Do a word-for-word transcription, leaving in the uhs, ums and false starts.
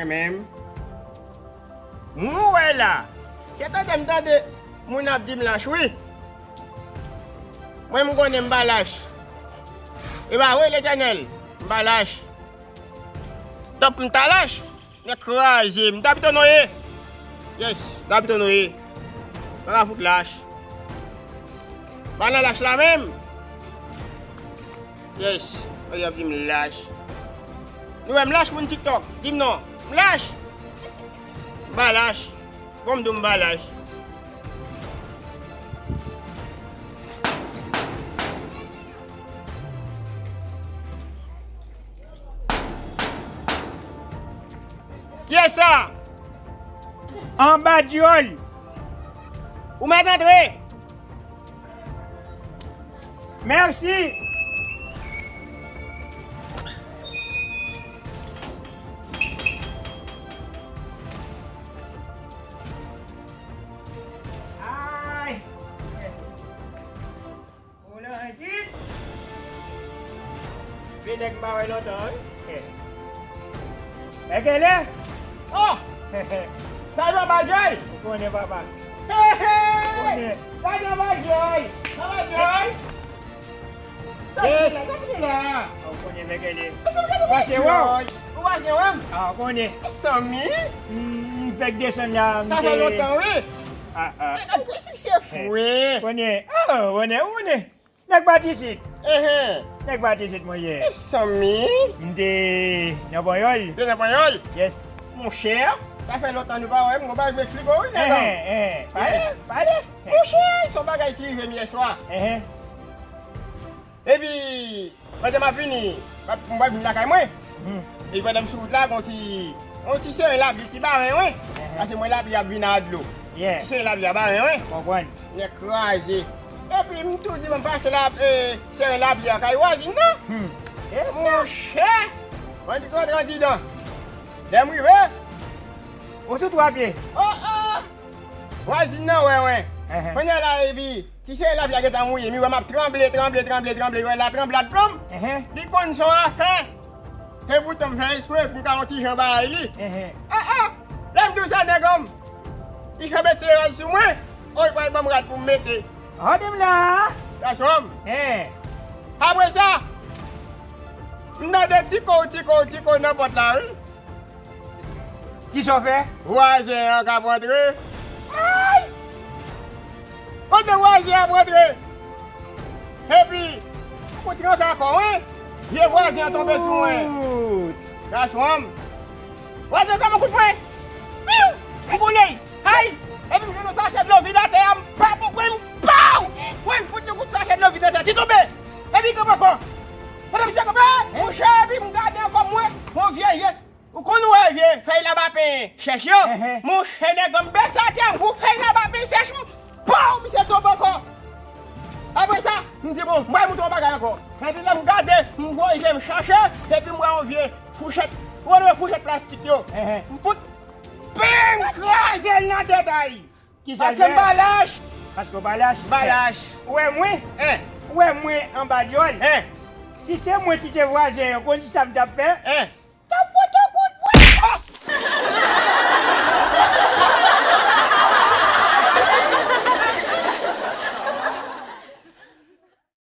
Menm. Mwen wè la. Se tande m tande moun ap di m lach, wi. Mwen, m konnen m pa lach. E pa vre, Letènèl, m pa lach. Tank m ta lach, nèg kraze m. Dapiton nou ye. Yes, Dapiton nou ye. Pa ka fout lach. Pa nan lach la menm. Yes, mwen ap di m lach. Nou wè m lach, moun TikTok? Di m non. M lach? M pa lach. Bon, m di w m pa lach. Kiyès sa? Anba dyòl. Ou mèt antre. Mèsi. Ay. Ou nan dit. Vin nèg m pa wè lontan, wi. Mègèlè. Oh! Sa yo, Badjay? Ou konnen, papa. Hey, hey! Ou konnen. Gade Badjay! Sa Badjay? Sa ki la? Sa ki la? Ah, ou konnen, Mègèlè. Ou konnen, wè m? Ah, ou konnen. Sanmi? M, m fèk desann la, m te... Sa fè lontan, wi. Ah, ah. Gade, gade, se fre. Konnen. Ah, ou konnen, ou konnen. Nèg pa t isit. Enhen. Nèg pa t isit, monchè. Mezanmi. M te nan Panyòl. Te nan Panyòl? Yes. Monchè, sa fè lontan nou pa wè, m gon bagay pou eksplike w, wi, nèg an. Enhen, enhen. Pale, pale. Monchè, se yon bagay ki rive m yè swa. Enhen. Epi, pandan m ap vini, m ap, m pral vin lakay mwen. Mhm. Epi pandan m sou wout la, gon ti, gon ti seren lapli ki bare mwen. Enhen. Paske mwen lapli ap vin a dlo. Yeah. Ti seren lapli a bare mwen. Konprann. Nèg kraze. Epi m tou di m pase la, e, seren lapli a kay vwazin nan. Hmm. E sa? Monchè! Mwen te rantre andidan. Lè m rive. Ou sou twa pye. Oh, oh! Vwazin nan wè mwen. Enhen. Kounye a la, epi, ti seren lapli a gentan mouye m, li wè m ap tranble, tranble, tranble, tranble, li wè la tranblad pran m. Enhen. Li konn se yon afè. Epoutan m fè espre pou m ka yon ti jan bay li. Enhen. Ah, ah! Lè m di w sa, nèg an m, li fè betize rad sou mwen. Oh, li pral ban m rad pou m mete. Tande m la. Gason m. Enhen. Apre sa, m tande tiko, tiko, tiko nan pòt la, wi. Kisa w fè? Vwazen an k ap antre. Ay! Pandan vwazen an ap antre, epi, yon kout rank ankò, wi. Vye vwazen an tonbe sou mwen. Wout! Gason an m. Vwazen an fè m yon kout pwen. Piw! M boule. Ay! Epi m jwenn yon sachè dlo vid atè a, m pa konprann, m paw! Wi, m fout yon kout sachè dlo vid atè a, li tonbe. Epi li kanpe ankò. Pandan misye kanpe, monchè, epi m gade ankò, m wè yon vye, vye Ou konn wè vye fèy labapen chèch yo? Enhen. Monchè, nèg an m bese atè, m pran fèy labapen sèch, m pow, misye tonbe ankò. Apre sa, m di, bon, m pral montre yon bagay ankò. Epi lè m gade, m voye je m chache, epi m wè yon vye fouchèt, ou konn wè fouchèt plastik yo? Enhen. M fout, beng, kraze l nan tèt a l. Kisa l fè? Paske m pa lach. Paske w pa lach? M pa lach. Ou wè mwen? Hein? Ou wè mwen anba dyòl? Hein? Si se mwen ki te vwazen an, konn kisa m t ap fè? Hein?